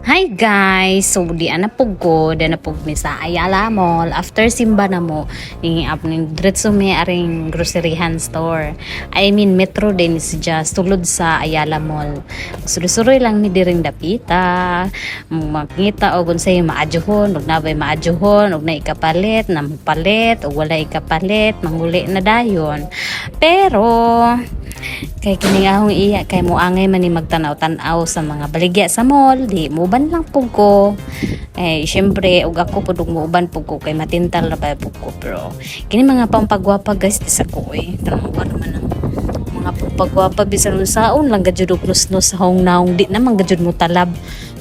Hi guys! So di ana pug ko, di na pug mi sa Ayala Mall. After simba na mo, ni up ni diretso mi aring groceryhan store. I mean, Metro din siya sulod sa Ayala Mall. Suroy-suroy lang mi diring dapita. Makita og unsay maadyohon, ug nabay maadyohon, ug na ikapalit, na palit, ug wala ikapalit, manguli na dayon. Pero kay kining ahong iya kay moangay man ni magtanaw-tanaw sa mga baligya sa mall, di muban lang pug ko. Eh syempre, ug ako pud, ug muuban pug ko kay matintal na ba pug ko, pero kini mga pampagwapa, guys, di sa ko eh. Tanawa naman ang mga pampagwapa, bisan unsaon lang gajud og nusnos sa hong naong, di naman gajud mo talab.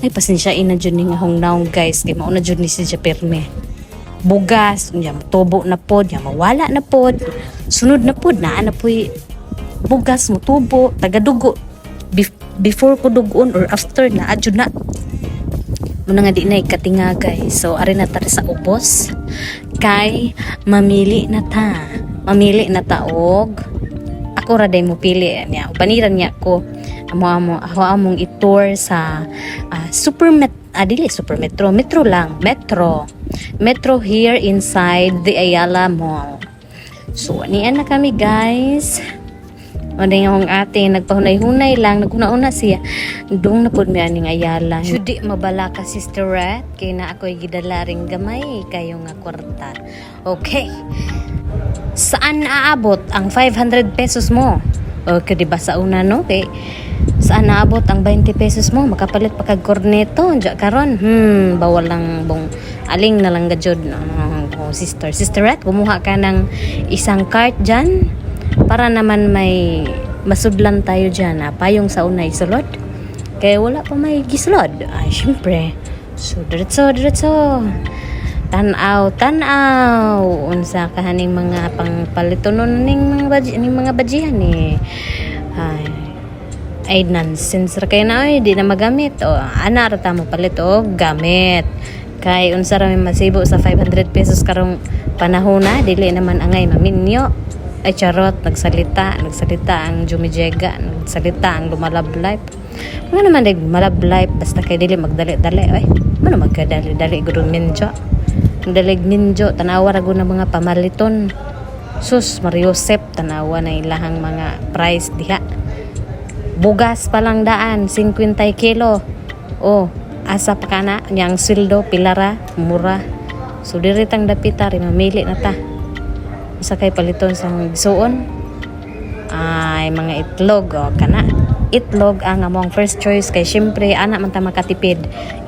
Ay, pasensya ina jud ni nga hong naong, guys, kay mao na jud ni siya pirme. Bugas unya tubo na pod, nya mawala na pod, sunod na pod naa na poy bugas mo tubo tagadugo. Before ko dugon or after na adyo na muna nga di na ikatinga, guys. So ari na ta sa ubos kay mamili na ta og ako ra day mo pili niya, ubaniran niya ko amo amo ako among i-tour sa super met, dili super metro, Metro lang, Metro, Metro here inside the Ayala Mall. So anian na kami, guys. O yung ate, nagpahunay-hunay lang, naghuna-una siya. Dong na pud mi aning Ayala. Judi mabala ka, Sister Rat, kay na ako'y gidala ring gamay kayo nga kwarta. Okay. Saan aabot ang 500 pesos mo? Okay, di ba sa una, no? Kay saan naabot ang 20 pesos mo? Makapalit pa kag korneto. Diya karon. Bawal lang bong aling na lang gajud. Oh, sister. Sister Rat, kumuha ka ng isang cart dyan para naman may masudlan tayo dyan. Ah, payong sa una isulod. Kaya wala pa may gisulod. Ay, syempre. So, diretso, diretso. Tanaw, tanaw. Unsa ka haning mga pangpalitonon ning mga bajihan eh. Ay, ay nonsense ra kay na oy, di na magamit. O ana ra ta mo palit og gamit. Kay unsa ra may masibo sa 500 pesos karong panahon na, dili naman angay maminyo. Ay charot, nagsalita, nagsalita ang Jumijega, nagsalita ang lumalab life. Mga naman dag lumalab life basta kay dili magdali-dali ay. Mano magkadali-dali gud minjo. Dalig minjo, tanawa ra gud na mga pamaliton. Sus, Mariosep, tanawa na ilahang mga price diha. Bugas pa lang daan, 50 kilo. Oh, asa pa ka na, niyang sweldo, pilara, mura. So, diri tang dapita, ri mamili na ta. Sa kay paliton sa gisuon. Ay, mga itlog, oh, kana. Itlog ang among first choice kay syempre, ana man ta makatipid.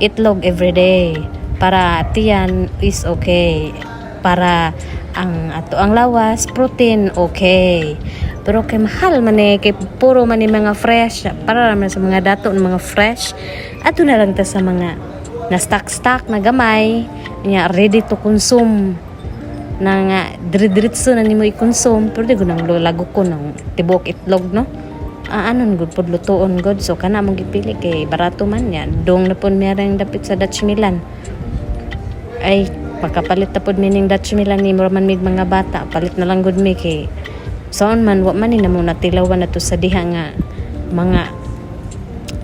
Itlog everyday. Para tiyan is okay. Para ang ato ang lawas, protein, okay. Pero kay mahal man eh, kay puro man ni mga fresh, para naman sa mga dato ng mga fresh, ato na lang ta sa mga na stock-stock na gamay, nya ready to consume na nga dire-diretso na nimo i-consume, pero di ko nang lago ko ng tibok itlog, no, ah, anon gud pod lutuon god. So kana among gipili kay barato man yan. Dong na pod merang dapit sa Dutch Milan. Ay, makapalit na pod mi ning Dutch Milan ni mura man mig mga bata, palit na lang gud mi kay saon man, wa man ni namo natilawan na to sa diha nga mga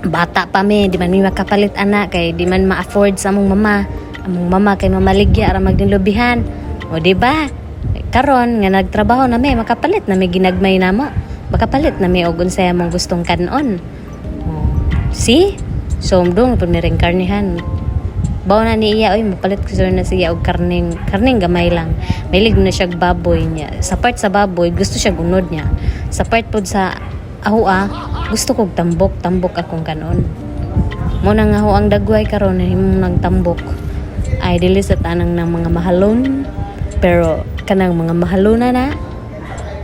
bata pa mi, di man mi makapalit ana kay di man ma-afford sa among mama. Among mama kay mamaligya ra magnilubihan. O di ba karon nga nagtrabaho na mi, makapalit na mi ginagmay namo, makapalit na mi og unsay among gustong kanon. Oh. See, so dong pud mi ring karnihan. Baw na ni iya oy, mapalit ko na siya og karning karning gamay lang. Mahilig na siya og baboy niya. Sa part sa baboy, gusto siya gunod niya. Sa part pod sa ahua, gusto kog tambok, tambok akong kanon. Mo na nga ho ang dagway karon himong nagtambok. Ay dili sa tanang ng mga mahalon, pero kanang mga mahalon na na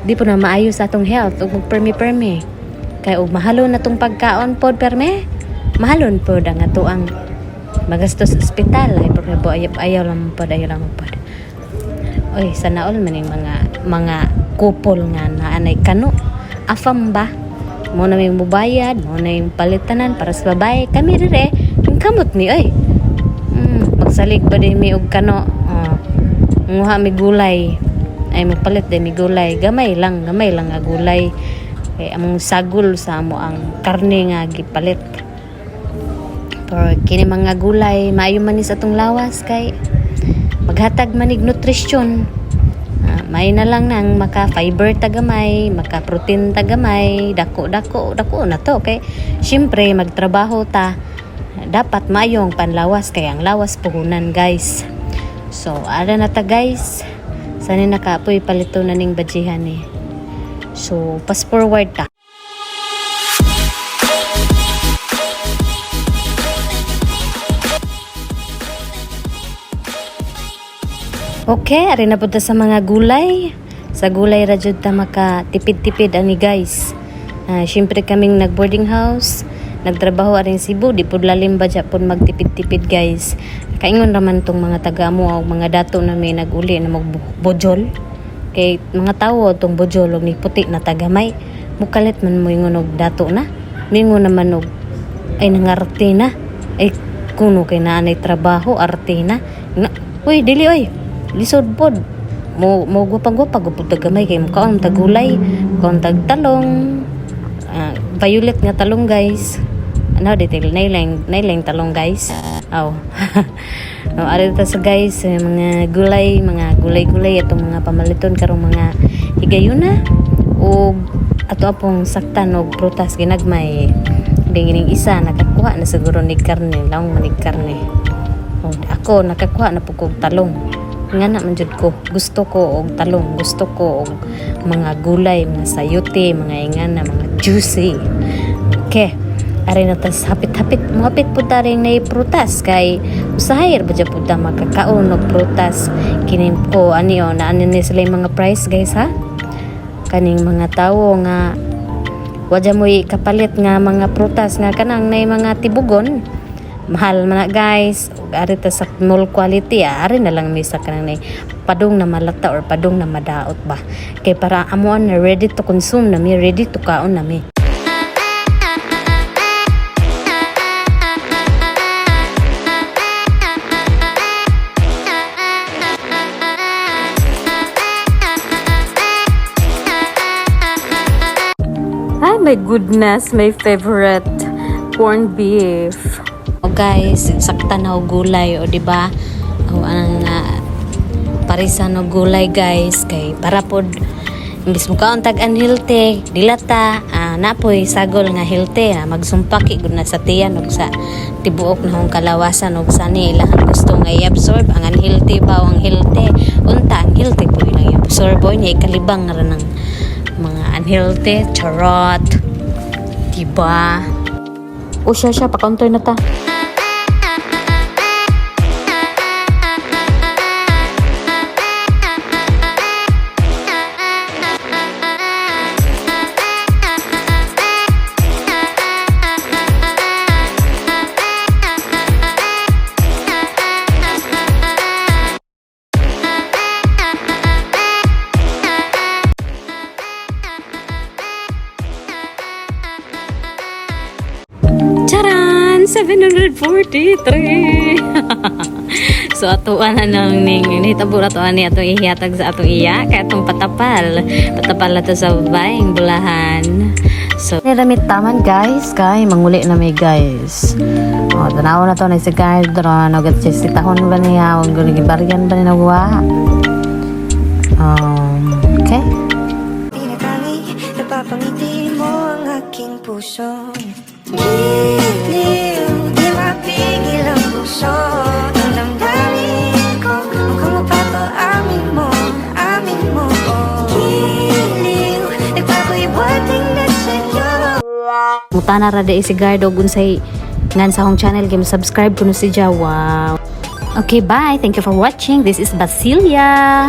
di po na maayo sa atong health ug magpermi-permi. Kay og mahalon na tong pagkaon pod perme, mahalon pod ang ato ang magastos sa ospital. Ay pero ayaw, ayaw lang pod, ayaw lang pod. Oy, sana all man yung mga couple nga na anay kano. Afam ba? Mo na may mubayad, mo na yung palitanan para sa babae. Kami dire, yung kamot mi oy. Magsalig pa din mi og kano. Oh. Nguha mi gulay. Ay magpalit din mi gulay. Gamay lang nga gulay. Kay among sagol sa amo ang karne nga gipalit. Pero kini mga gulay, maayo man ni sa atong lawas kay maghatag manig nutrisyon. May na lang nang maka-fiber tagamay, maka-protein tagamay, dako dako dako na to kay syempre magtrabaho ta, dapat maayong panlawas kay ang lawas puhunan, guys. So ara na ta, guys. Sana nakapoy palito na ning bajihan ni. So fast forward ta. Okay, ari na pud ta sa mga gulay. Sa gulay ra jud ta maka tipid-tipid ani, guys. Syempre kaming nag boarding house, nagtrabaho aring Cebu, di pud lalim ba pud magtipid-tipid, guys. Kaingon raman tong mga taga mo og mga dato na may naguli na magbojol. Kay mga tawo tong bojol og ni puti na tagamay. Mukalit man mo ingon og dato na. Mingon naman og ay nangarte na. Ay kuno kay naa nay trabaho, arte na. Na, uy, dili oy. Lisod pod. Mo gwapa-gwapa gud gamay kay mukaon tagulay, mukaon tag talong. Violet nga talong, guys. Ano detail nailang nailang talong, guys. Aw. Oh, ari ta sa, guys, eh, mga gulay, mga gulay-gulay atong mga pamaliton karong mga higayuna ug ato apong saktan og prutas ginagmay. Dingining isa nakakuha na siguro ni karne, laong manig karne. Og ako nakakuha na pud kog talong. Nga na man jud ko, gusto ko og talong, gusto ko og mga gulay, mga sayute, mga ingana, mga juicy. Okay. Ari na tas hapit-hapit, muhapit pud ta ring nay prutas kay usahay ra ba jud pud ta makakaon og prutas. Kini ko ani o na ani ni sila yung mga price, guys, ha. Kaning mga tawo nga wadya mo'y kapalit nga mga prutas nga kanang nay mga tibugon, mahal man na, guys. Ug ari ta sa mall quality, ari na lang mi sa kanang nay padung na malata or padung na madaot ba kay para amuan na ready to consume na mi, ready to kaon na mi. Ay, my goodness, my favorite corned beef. O guys, sakta na og gulay o di ba? O ang parisan og gulay, guys, kay para pod imbis mo kaon tag unhealthy, dilata, napoy sagol nga healthy, magsumpaki gud na sa tiyan ug sa tibuok na hong kalawasan ug sani ilahang gusto nga i-absorb ang unhealthy ba o ang healthy. Unta ang healthy po ilang i-absorb o niya ikalibang ra ng mga unhealthy, charot. Diba? O siya siya, pa-counter na ta. Charan! 743! So atuan na lang ning nahitabo ra to ani atong ihiatag sa atong iya kay atong patapal. Patapal na to sa babaeng bulahan. So Niramit taman, guys, kay manguli na may, guys. O, tanaw na to na si guys dron, og si tahon ba niya, og gibaryan ba niya nawa. Okay. Tinatangi, napapangiti mo ang aking puso. Giliw, di mapigil ang puso. Ang damdamin ko, mukhang mapapaamin mo, amin mo, oh. Giliw, nagpapahiwatig na sa'yo. Mutana ra di si Gardo unsay ngan sa akong channel kay subscribe kuno si Jawa. Okay, bye. Thank you for watching. This is Basilia.